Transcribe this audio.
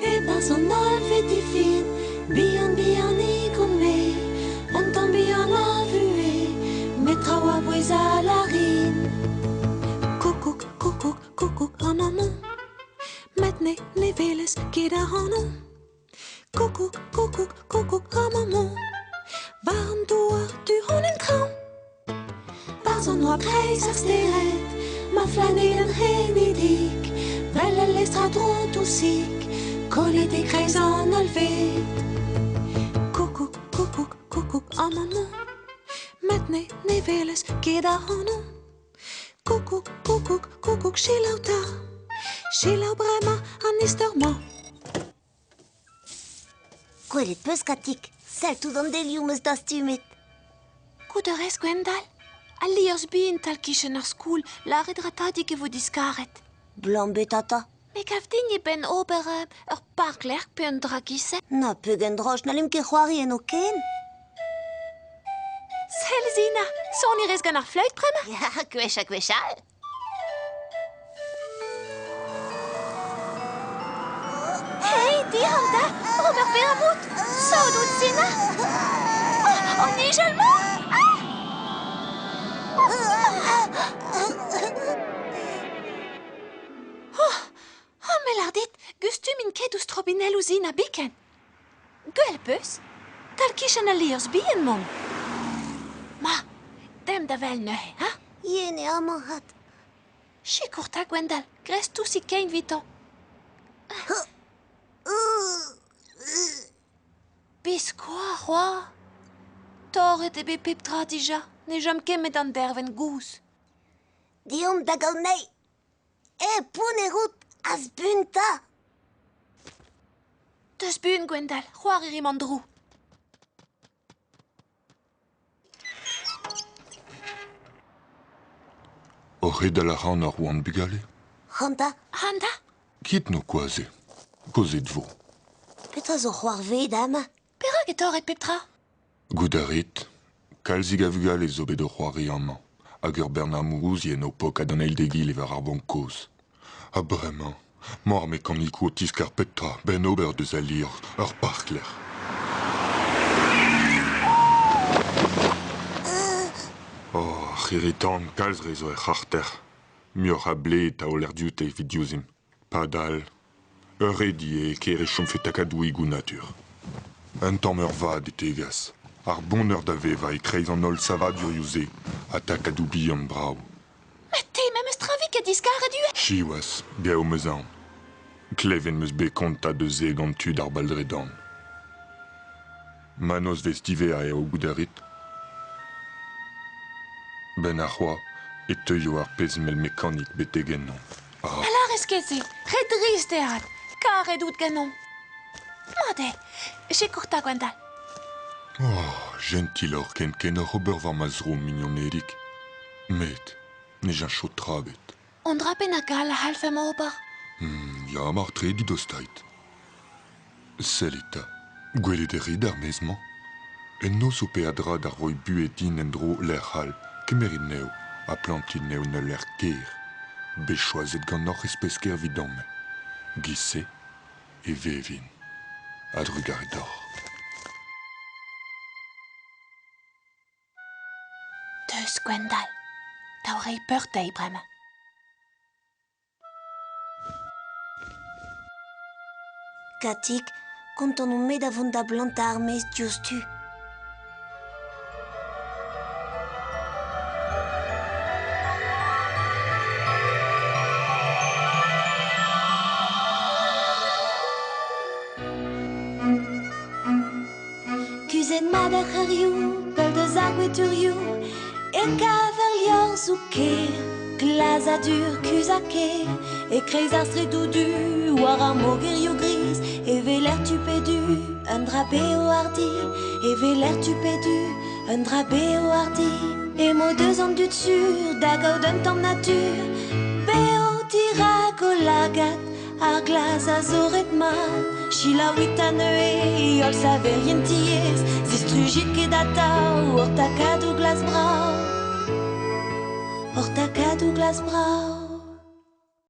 E-barzh an hollved difin, bihan-bihanik on-me, un tamm bihan a vuhez, met traoù a-bouez a lârin. Koukoug, koukoug, koukoug, amañ 'mañ, met ne ne welez ket ac'hanon. Koukoug, koukoug, koukoug, amañ 'mañ, war an douar du-hont en traoñ. Barzh an oabl kreiz ar stered, ma flanedenn c'henidik, 'vel al lestr a-dro dousik, kollet e-kreiz an hollved. Koukoug, koukoug, koukoug, amañ 'mañ, met ne ne welez ket ac'hanon. Koukoug, koukoug, koukoug, selaou 'ta, selaou bremañ an istor-mañ. Gwelet 'peus, Katig, sell tout an delioù 'm eus dastumet. Goût a rez, Gwendal? Al liorzh bihan tal-kichen ar skol, lâret 'ra tadig e vo diskaret. Blam bet ata. Me gav din eo benn ober ur parklec'h pe un dra giz-se. Na pegen droch, n'hallimp ket c'hoari eno ken. Sell, Zina, soniñ 'rez gant ar fleüt bremañ? Ya, gwech ha gwech all. Hey, dihan da! Ober bervoud! Sot out, Sina! Oh, an nijal-mañ! Ah! Oh, oh, me lâr dit, gustumin ket ouzh strobinelloù Sina biken. Gwell 'peus? Tal-kichen al liorzh bihan 'maon. Ma, demp da wel neuze, ha? Yen eo amañ 'vat. Sikour 'ta, Gwendal, grez tousig kein 'vitañ. Biskoazh c'hoazh. Torret eo bet pep tra dija, ne chom ket met an dervenn gozh. Deomp da gaout anezhi. Eh, pounner out, az-bun 'ta! Deus buan, Gwendal, c'hoari 'rimp an dro. O c'hedal a ran ar oan bugale. C'hanta. C'hanta. Kit n'ho koaze. Kozet vo. Petra zo c'hoarvezet amañ? Perak e torret pep tra? Goût a rit, kalzik a vugale zo bet o c'hoari amañ, hag ur bern amourouzien o pokat an eil d'egile war ar bank kozh. Ha bremañ, 'mañ ar mekanikoù o tiskar pep tra 'benn ober deus al liorzh ur parklec'h. Oh, ar c'hirri-tan kalz re zo er c'harter. Muioc'h a bled taoler dioute evit diouzhimp. Padal, ur redi eo e kêr e chomfe takadoùigoù natur. Un tamm eurvad e tegas, ar boneur da vevañ e-kreiz an holl savadurioù-se ha takadoù bihan brav. Met te memes tra 'vi ket diskaret ivez? Siwazh, gaou 'm eus aon. Klevet 'm eus bet kontañ deus se gant tud ar baldredan. Ma nozvezh diwezhañ eo goût a rit. 'Benn arc'hoazh e teuio ar pezh mell mekanik betek ennon. Ah. Na lârez ket se, re drist eo avat. Karet out ganeomp. Mat eo, sikour 'ta Gwendal. Oh, jentil oc'h ken-ken oc'h ober war ma zro, mignonedig. Met ne cheñcho tra ebet. Un dra bennak all a c'hallfemp ober. Ya, mar-tre didostait. Sellit 'ta, gwelet e rit ar maez-mañ? Eno zo peadra da roiñ buhez din en-dro lec'h all, kemerit anezho ha plantit anezho en ul lec'h ker, bet choazet ganeoc'h e-spesker evidon-me. Giz-se e vevin, a-drugarez deoc'h. Deus, Gwendal, dav reiñ peur dezhi bremañ. Katig, kontant on-me da vont da blantañ ar maez diouzhtu. Kuzhet mat ar c'hêrioù, pell deus ar gweturioù, e kaver liorzhoù kêr, glazadur kuzh ha kêr. E-kreiz ar straedoù du, war ar mogerioù griz, e weler tu pe du un dra bev hardi. E weler tu pe du un dra bev hardi. Emañ deus an dud sur da gaout un tamm natur, bev dirak o lagad. Ar glas a zo ret-mat, selaouit anezhe, holl saverien tiez, zistrujit ket atav hor takadoù glas brav. Hor takadoù glas brav.